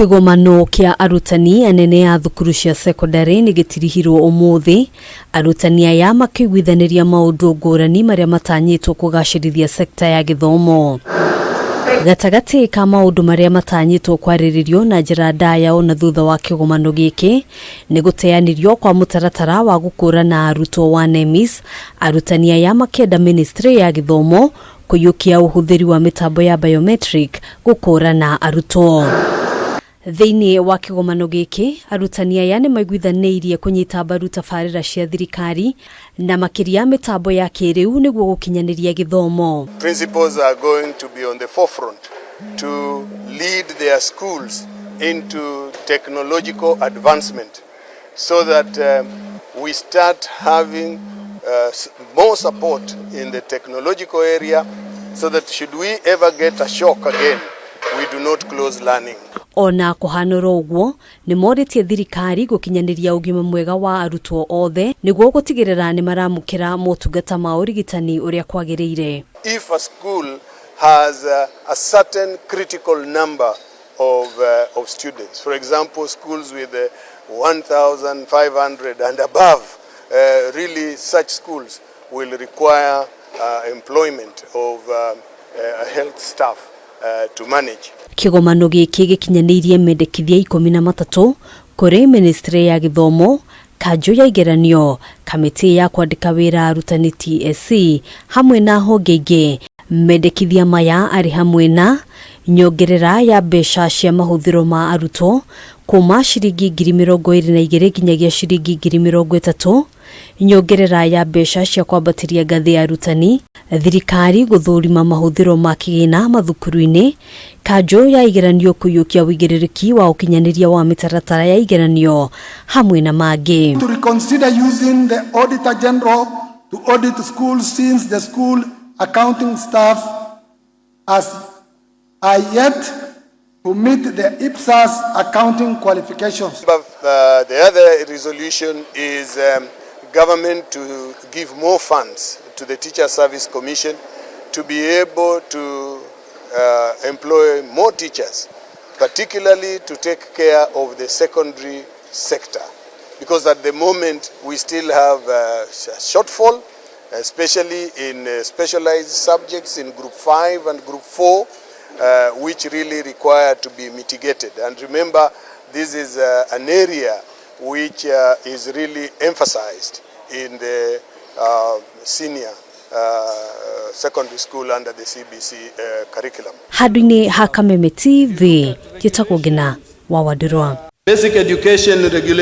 Kĩgomano kĩa arutani anene a thukuru cia cekondarĩ nĩ gĩtirihirwo ũmũthĩ, arutani aya makĩiguithanĩria maũndũ ngũrani marĩa matanyĩtwo kũgacĩrithia sekta ya gĩthomo. Gatagatĩ ka maũndũ marĩa matanyĩtwo kwarĩrĩrio na njĩra ndaya ona thutha wa kĩgomano gĩkĩ nĩ gũteanĩrio kwa mũtaratara wa gũkũrana arutwo wa NEMIS, arutani aya makĩenda ministry ya gĩthomo kũiyũkia ũhũthĩri wa mĩtambo ya biometric gũkũrana arutwo. Thĩinĩ wa kĩgomano gĩkĩ, arutani aya nĩ maiguithanĩirie kũnyita mbaru tabarĩra cia thirikari na makĩria mĩtambo ya kĩrĩu nĩguo gũkinyanĩria gĩthomo. Principals are going to be on the forefront to lead their schools into technological advancement so that we start having more support in the technological area, so that should we ever get a shock again, we do not close learning. Ona kũhanũra ũguo, nĩ morĩtie thirikari gũkinyanĩria ũgima mwega wa arutwo othe nĩguo gũtigĩrĩra nĩ maramũkĩra motungata ma ũrigitani ũrĩa kwagĩrĩire. If a school has a certain critical number of students, for example, schools with 1,500 and above, really such schools will require employment of health staff to manage. Kĩgomano gĩkĩ gĩkinyanĩirie mendekithia 13 kũrĩ ministry ya gĩthomo, kanjũ ya igeranio, kamĩtĩ ya kwandĩka wĩra arutani TSC hamwe na honge ingĩ. Mendekithia maya arĩ hamwe na nyongerera ya mbeca cia mahũthĩro ma arutwo kuma ciringi 22,000 nginyagia ciringi 30,000, nyongerera ya mbeca cia kwambatĩria ngathĩ ya arutani, thirikari gũthũrima mahũthĩro ma kĩgĩna mathukuru-inĩ, kanjũ ya igeranio kũiyũkia ũigĩrĩrĩki wa ũkinyanĩria wa mĩtaratara ya igeranio hamwe na mangĩ. To reconsider using the Auditor General to audit schools, since the school accounting staff as are yet to meet the IPSAS accounting qualifications. But the other resolution is government to give more funds to the Teacher Service Commission to be able to employ more teachers, particularly to take care of the secondary sector. Because at the moment we still have a shortfall, especially in specialized subjects in Group 5 and Group 4, which really require to be mitigated. And remember, this is an area which is really emphasized in the senior secondary school under the CBC curriculum. Handũ-inĩ ha Kameme TV, njĩtagwo Ngina wa Wandirwa. Basic education regulation.